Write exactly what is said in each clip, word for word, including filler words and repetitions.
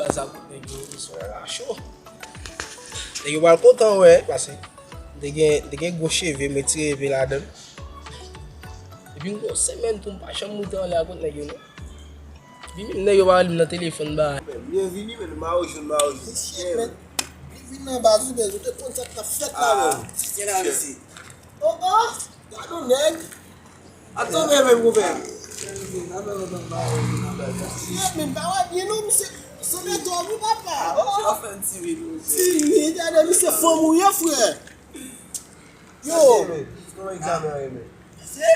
Baz a kout nèg yo, mesye, a cho. Nèg yo pral kontan wè, paske m te gen, m te gen gwo cheve, m retire cheve ladan l. Epi m gon semèn tou, m pa janm moute anlè a kout nèg yo, non. Epi menm nèg yo pa rele m nan telefòn, ba. Byenvini, men, mayo jòn, mayo jòn. Shit, men. Li vin nan baz ou, men, ou te konn sa k t ap fèt la, men. Titye la, mesye. Oh, oh, gad yon nèg. Ap tonbe menm, konpè. Shit, men, pa wè byen, non, misye, se nèg wi, papa. Oh, oh. Timid, gade, misye fanm ou ye, frè. Yo. Kòman egzamen an ye menm? Mesye,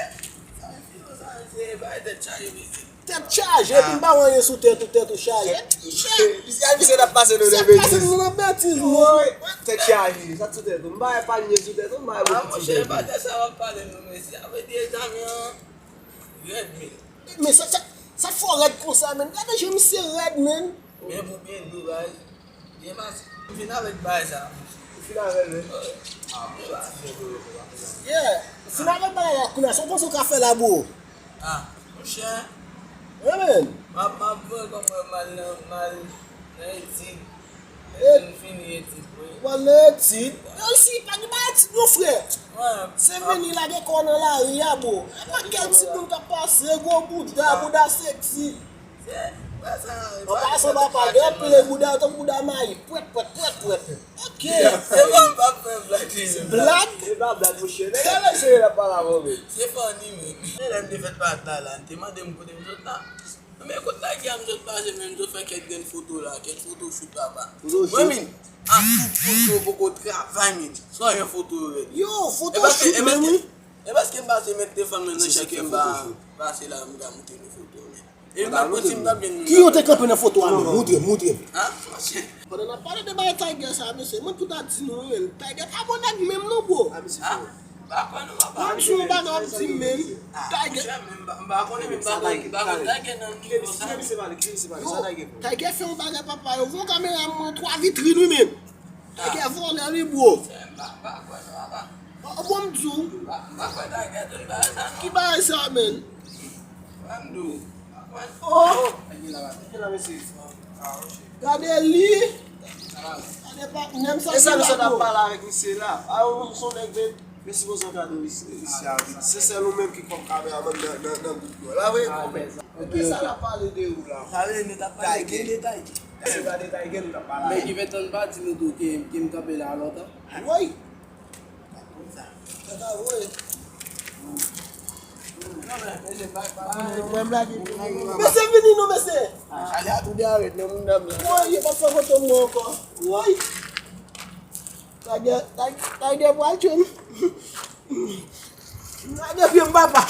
sa vin fini sa, mesye, bay tèt chaje, mesye. Tèt chaje, epi m pa wè anyen sou tèt ou, tèt ou chaje. Misye, misye, misye t ap pase nou nan betiz. Tèt chaje, sa t sou tèt ou. M pa wè pa nye sou tèt ou, m pa wè bouki ti tèt ou. Monchè, pa de sa w ap pale non, mesye. Sa vle di egzamen an rèd, men. Men sa, sa, sa fè w rèd konsa, men. Gade jan misye rèd, men. Men pou byen di w, guys, byen pase. M fin avèk bagay sa. Ou fin avè l, wi? Wi. Ah, byen pase. Yeah. Ou fin avèk bagay la, kounye a, sa w panse w ka fè la, bro? Ah, monchè. Yeah, man. M ap, m ap voye kòm mwen mal nan, mal nan etid. Etid fini etid, wi. Mal nan etid? Yo, isi, pa gen bagay etid, non, frè. Wi. Se vini lage kò w nan lari a, bro. E pa kèl timoun k ap pase, gwo bouda, bouda seksi. An pasan, papa, gen anpil bouda, tankou bouda mayi. Pwèt, pwèt, pwèt, pwèt. Ok. Se pa, m pa fè blag li. Blag? Se pa blag, monchè. Nèg la serye, l ap pale avè w, men. Se funny, men. Men lè m te fèt pa la, la, m te mande m kote m sot la. Men kote nèg la m sot pase, men m sot fè kèk grenn foto la, kèk foto shoot, papa. Foto shoot? Mwen, men, a tout foto poko travay, men. Swa yon foto yo rèd. Yo, foto shoot, men, wi. E paske m pase met telefòn mwen nan chèke m pa pase la, m ka montre nou foto, men. E m pa konn si m t ap jwenn moun. Ki yo te kanpe nan foto a, men? Montre m, montre m. Ha? Pandan n ap pale de bagay Tiger sa, mesye, mwen pou ta di nou, men, Tiger pa bon nèg menm non, bro. Ah, m pa kwè non, papa. Mwen di yon bagay w ap di m, men. Tiger. Monchè, men, m pa, m pa konnen, men m pa konn, m pa konn Tiger nan nivo sa. Yo, Tiger fè yon bagay, papa, yo voye kamera mwen twa vitrin, wi, men. Tiger vòlè, wi, bro. M pa, m pa kwè non, papa. Oh, bon, m di w. M pa, m pa kwè Tiger tou, bagay sa, non. Ki bagay sa, men? Mwen m di w. Oh! Gade li! Gade pa, menm sa. E sa nou sot ap pale avèk misye la. A, ou se yon nèg, men, men sipoze w gade w isi, isi a, men. Se sèl ou menm ki kòm kameramann nan, nan, nan gwoup nou la, vre? Ok, ok. Men sa n ap pale de ou la. Sa vle di nou t ap pale de Tiger. Se pa de Tiger nou t ap pale. Men ki fè tann pa di nou tou ke, ke m kanpe la lontan. Woy! Mesye vini non, mesye. Chale a tou de arèt nan moun nan men. Woy, yo pa fè foto mwen ankò. Woy. Tiger, Tiger, Tiger pral tchwe m. Tiger pye m, papa.